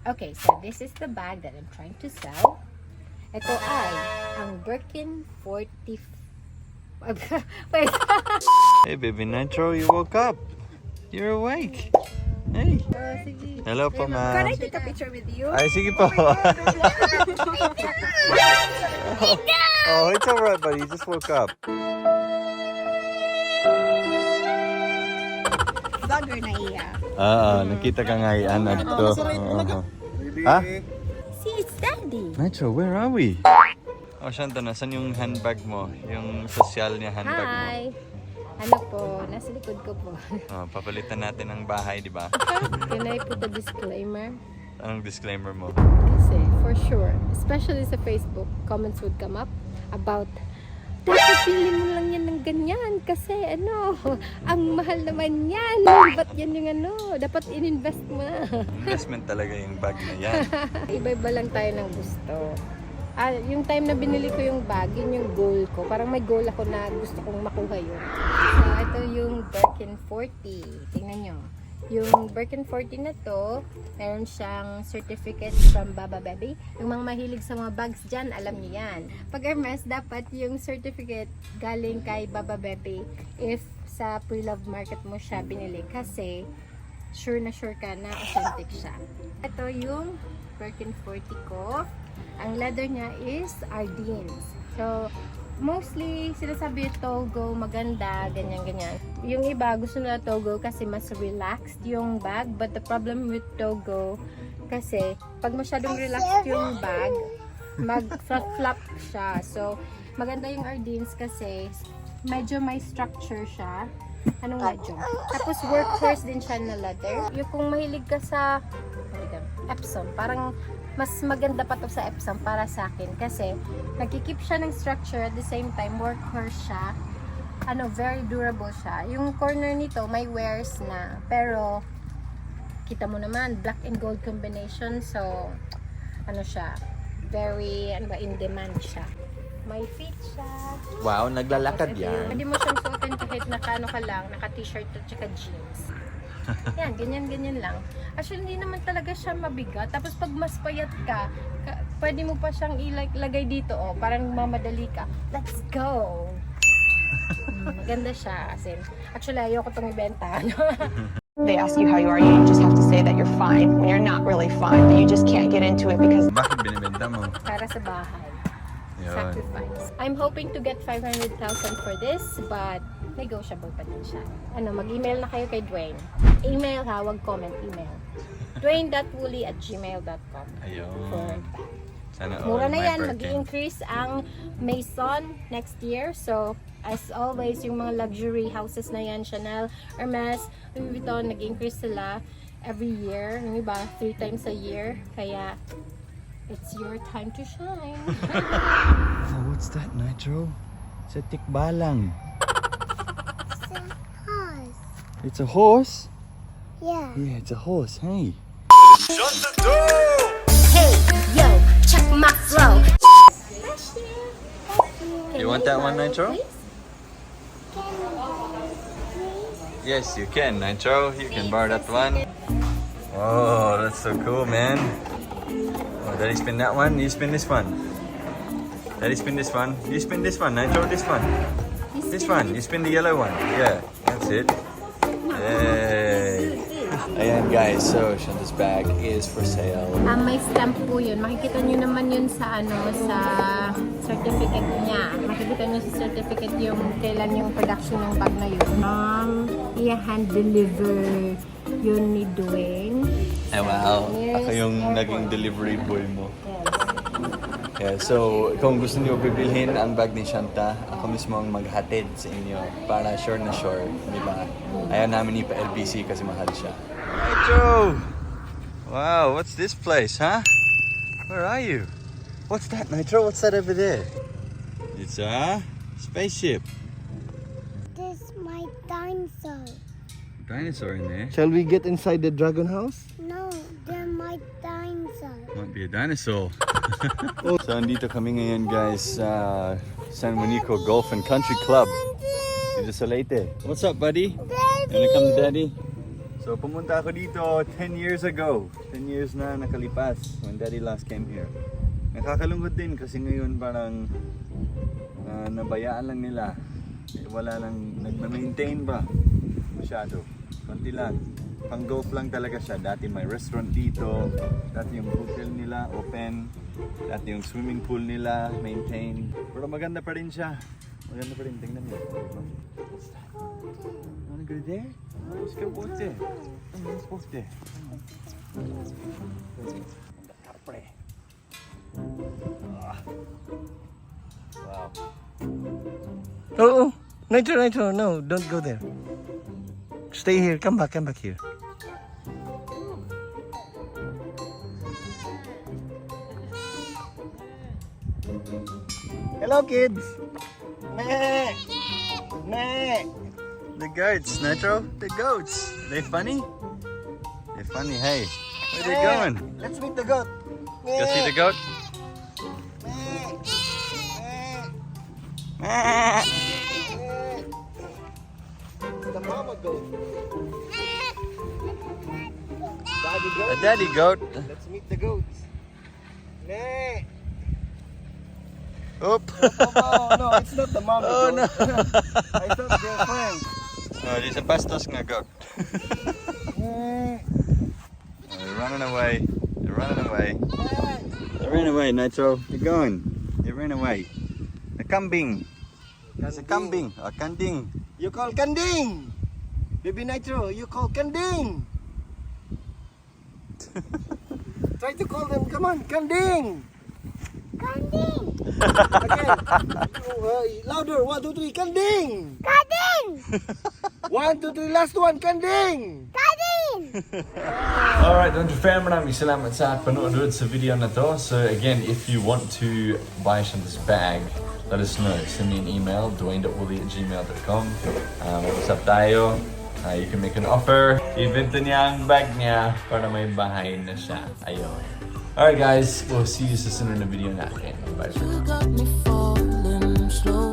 Okay, so this is the bag that I'm trying to sell. Ito ay ang Birkin 40... Wait. Hey, baby Nitro, you woke up. You're awake. Hey. Sige. Hello po, Can ma'am. I take a picture with you? Ay, sige po. Oh, it's alright, buddy. You just woke up. Vlogger na iya. Nakita ka nga yan. Ha? See, it's Daddy. Nitro, where are we? Oh, Shanta, nasan yung handbag mo? Yung social niya handbag mo? Hi. Ano po, nasa likod ko po. Oh, papalitan natin ang bahay, di ba? Can I put a disclaimer? Anong disclaimer mo? Kasi, for sure, especially sa Facebook, comments would come up about dapat pili mo lang yan ng ganyan kasi ano, ang mahal naman yan. Ba't yan yung ano, dapat in-invest mo na. Investment talaga yung bag na yan. Iba-iba lang tayo ng gusto. Yung time na binili ko yung bag, yun yung goal ko. Parang may goal ako na gusto kong makuha yun. So, ito yung Birkin 40. Tingnan nyo. Yung Birkin 40 na to, meron siyang certificate from Baba Baby. Yung mga mahilig sa mga bags dyan, alam niyo yan. Pag Hermes, dapat yung certificate galing kay Baba Baby if sa pre-love market mo siya binili. Kasi, sure na sure ka na authentic siya. Ito yung Birkin 40 ko. Ang leather niya is Ardeen's. So, mostly, sinasabi Togo, maganda, ganyan-ganyan. Yung iba, gusto nila Togo kasi mas relaxed yung bag. But the problem with Togo, kasi, pag masyadong relaxed yung bag, mag-flap siya. So, maganda yung Ardeen's kasi, medyo may structure siya. Anong medyo? Tapos, workhorse din siya na leather. Yung kung mahilig ka sa, Epsom, parang, mas maganda pa to sa Epsom para sa akin kasi nagkikip siya ng structure at the same time workhorse siya, very durable siya. Yung corner nito may wears na pero kita mo naman black and gold combination, so siya very in demand siya. May feet siya. Wow, naglalakad yan. Pwede mo siyang suotin kahit naka lang, naka t-shirt at saka jeans. Yan, ganyan lang. Actually, hindi naman talaga siya mabigat. Tapos pag mas payat ka, pwede mo pa siyang ilagay dito, parang mamadali ka. Let's go! Maganda siya. Actually, ayoko itong ibenta. They ask you how you are, you just have to say that you're fine when you're not really fine, but you just can't get into it because... Bakit binibenta mo? Para sa bahay. Yun. Sacrifice. I'm hoping to get 500,000 for this, but negotiable pa din siya. Mag-email na kayo kay Dwayne. Email ha, wag comment, email. dwayne.wooly@gmail.com. Ayun. For that. Sana Mura all na my yan, Birkin. mag-i-increase ang Maison next year. So, as always, yung mga luxury houses na yan, Chanel, Hermes, Louis Vuitton, nag-increase sila every year. Yung iba, 3 times a year. Kaya, it's your time to shine. Oh, what's that, Nitro? It's a tikbalang. It's a horse? Yeah. Yeah, it's a horse. Hey. Hey, yo, check my flow. You want that one, Nitro? Please? Yes, you can, Nitro. You can borrow that one. Oh, that's so cool, man. Oh, Daddy spin that one. You spin this one. Daddy spin this one. You spin this one, Nitro. This one. This one. You spin the yellow one. Yeah, that's it. Yay. Ayan guys, so Shanta's bag is for sale. May stamp po yun. Makikita nyo naman yun sa sa certificate niya. Makikita nyo sa certificate yung kailan yung production ng bag na yun. I-hand deliver yun ni Dwayne. Eh wow, ako yung naging delivery boy mo. Yeah, so kung gusto niyo bibilhin ang bag ni Shanta, ako mismo ang maghatid sa inyo para sure na sure, di ba? Ayaw namin ipa-LBC kasi mahal siya. Nitro! Wow, what's this place, huh? Where are you? What's that, Nitro? What's that over there? It's a spaceship. This is my dinosaur. Dinosaur in there. Shall we get inside the dragon house? No, they're my dinosaur. Might be a dinosaur. So, andito kami ngayon guys sa San Juanico Golf and Country Club. Dito sa Leyte. What's up, buddy? Daddy! Wanna come to daddy? So pumunta ako dito 10 years ago. 10 years na nakalipas when Daddy last came here. Nakakalungkot din kasi ngayon parang nabayaan lang nila. Wala lang nagma-maintain ba masyado. Konti lang. Pang golf lang talaga siya. Dati may restaurant dito. Dati yung hotel nila open. Dati yung swimming pool nila maintain. Pero maganda pa rin siya. Maganda pa rin. Tingnan niyo. Wanna go there? Let's go watch there. Let's watch there. Kapre. Wow. Oh, Nitro, no, don't go there. Stay here, come back here. Hello, kids. Meh. Meh. The goats, Nitro. The goats. They funny? They're funny. Hey, where they going? Let's meet the goat. Go see the goat. The mama goat. Daddy goat. A daddy goat. Let's meet the goats. Meh. Oop. Oh, no, it's not the mama Oh goat. no. I thought they're friends. Oh, there's a bastos nga goat. Meh. Oh, they're running away. They're running away. They ran away, Nitro. They're going. They ran away. A kambing. It's a kambing. A kanding. You call Kanding. Baby Nitro, you call Kanding. Try to call them. Come on, Kanding. Kanding! Again. Louder. 1, 2, 3. Kanding. Kanding! 1, 2, 3. Last one. Kanding. Kanding! Alright, Dwantro Fam, maraming salamat sa panonood sa video na to. So again, if you want to buy Shanta's bag, let us know. Send me an email, dwayne.woolly@gmail.com. Mag-usap tayo. You can make an offer. Ibenta niya ang bag niya para may bahay na siya. Ayun. Alright guys, we'll see you sa sunod na video natin. Bye for now. You got me falling slow.